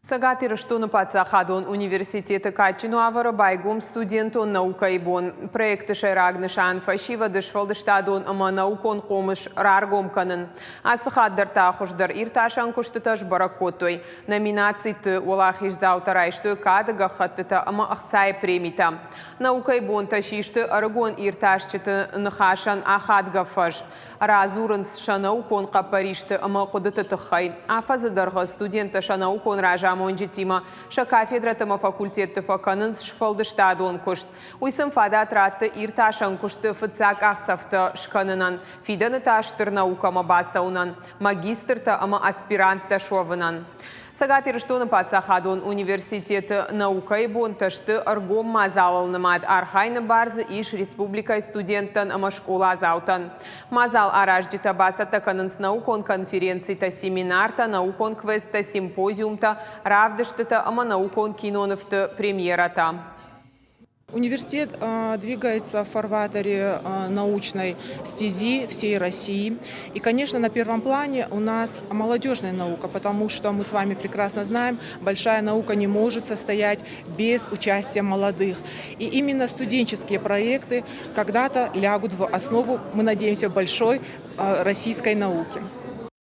Цӕгат Ирыстоны паддзахадон университеты кадджын уавӕры байгом студентон наукӕйы бон. Проекты сӕйраг нысан фӕсивӕды сфӕлдыстадон ӕмӕ наукон хъомыс раргом кӕнын. Ацы хатт дӕр та хуыздӕр иртасӕн куыстытӕ сбӕрӕг кодтой. Номинациты уӕлахиздзаутӕ райстой кады гӕххӕттытӕ ӕмӕ ӕхцайы премитӕ. Наукӕйы бонтӕ систы ӕрыгон иртасджыты ныхасӕн ахадгӕ фӕз. Радзурынц сӕ наукон хъӕппӕристы ӕмӕ хъуыдыты тыххӕй. Афӕдзы дӕргъы студенттӕ сӕ наукон разамонджытимӕ сӕ кафедрӕты ӕмӕ факультетты фӕкӕнынц сфӕлдыстадон куыст. Уый сын фадат ратты иртасӕн куысты фыццаг къахдзӕфтӕ скӕнынӕн, фидӕны та стыр наукӕмӕ бацӕуынӕн, магистртӕ ӕмӕ аспиранттӕ суӕвынӕн. Цӕгат Ирыстоны паддзахадон университеты наукӕйы бонтӕ сты ӕргом мадзалыл нымад. Архайыны бар дзы ис республикӕйы студенттӕн ӕмӕ скъоладзаутӕн. Мадзал аразджытӕ бацӕттӕ кӕнынц наукон конференцитӕ, семинартӕ, наукон квесттӕ, симпозиумтӕ, равдыстытӕ ӕмӕ наукон кинонывты премьерӕтӕ. Университет двигается в фарватере научной стези всей России. И, конечно, на первом плане у нас молодежная наука, потому что мы с вами прекрасно знаем, большая наука не может состоять без участия молодых. И именно студенческие проекты когда-то лягут в основу, мы надеемся, большой российской науки.